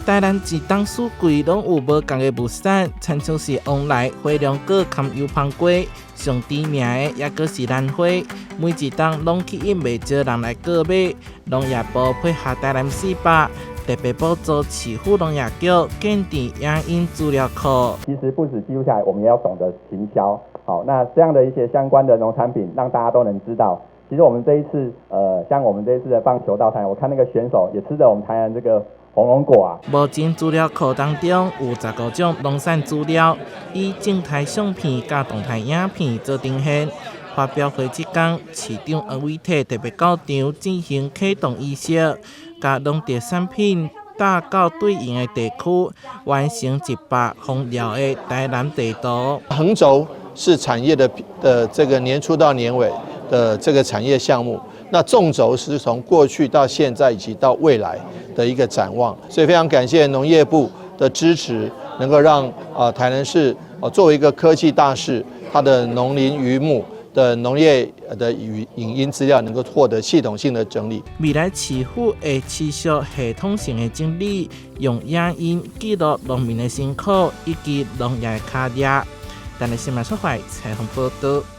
台南一冬四季攏有無仝的物產，親像是旺來、火龍果、含油芳瓜，上知名的猶閣是蘭花。每一冬攏吸引袂少人來購買。農業部配合台南四百，特別補助市府農業局建置影音資料庫。其實不止記錄下來，我們也要懂得行銷。好，那這樣的一些相關的農產品，讓大家都能知道。其實我們這一次，像我們這一次的棒球到台南，我看那個選手也吃著我們台南這個紅龍果啊。目前資料庫當中有15種農產資料，以靜態相片佮動態影片做呈現。發表會這工，市長黃偉哲特別到場進行啟動儀式，共農特產品帶到對應的地區，完成一幅豐饒的台南地圖。橫軸是產業的這個年初到年尾的這個產業項目，那縱軸是從過去到現在以及到未來的一個展望，所以非常感謝農業部的支持，能夠讓台南市作為一個科技大市，它的農林漁牧的農業的語影音資料能夠獲得系統性的整理。未來市府會持續系統性的整理，用影音記錄農民的辛苦以及農業的卡業。台南新聞出發採訪報道。